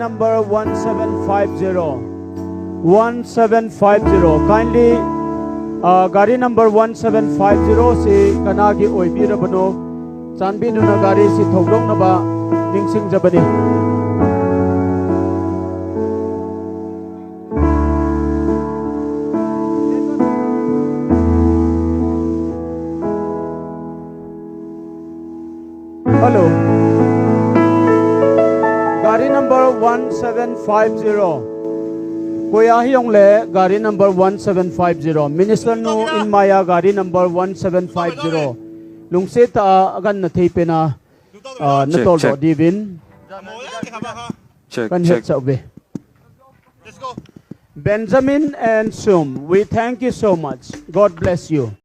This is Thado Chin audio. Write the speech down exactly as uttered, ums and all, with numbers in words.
Number one seven five zero. One seven five zero. Kindly, uh, gari number one seven five zero si kanagi oibi rabano. Chanbiduna gari si thokdok naba ningsing jabani. Hello. Gari number one seven five zero. Koi ahi jongle gari number one seven five zero. Minister nu in maiya gari number one seven five zero. Lungset tah a agan na thei pena, ah, na tol doh diuvin. Check, check. Kan hetsah uve. Benjamin and Sum, we thank you so much. God bless you.